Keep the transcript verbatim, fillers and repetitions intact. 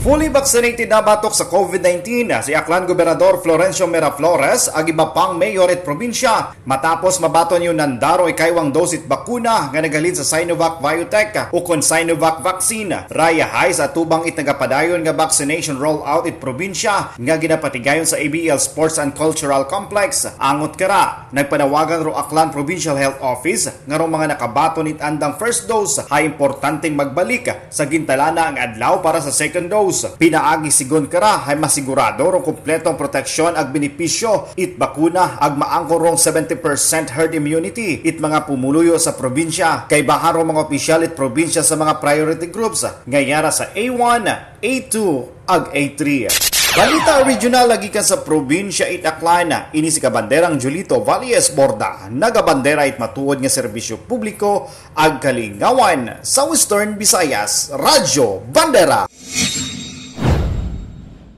Fully vaccinated na batok sa COVID nineteen si Aklan Gobernador Florencio Miraflores ag iba pang mayor it probinsya matapos mabaton niyo nandaro ikaduhang dose it bakuna nga naghalin sa Sinovac Biotech ukon Sinovac vaccine. Raya high sa atubang it nagapadayon nga vaccination rollout it probinsya nga ginapatigayon sa A B L Sports and Cultural Complex. Angot kara, nagpanawagan ro Aklan Provincial Health Office nga rong mga nakabaton it andang first dose ay importanteng magbalik sa gintalana ang adlaw para sa second dose. Pinaagi sigon kara ay masigurado rong kompleto ang proteksyon ag benepisyo it bakuna ag maangkon rong seventy percent herd immunity it mga pumuluyo sa probinsya. Kaibahan rong mga opisyal it probinsya sa mga priority groups nga yara sa A one, A two, ag A three. Balita regional lagi kan sa probinsya it Aklan. Ini si Kabanderang Julito Valles Borda. Nagabandera it matuod nga serbisyo publiko ag kalingawan sa Western Visayas. Radyo Bandera.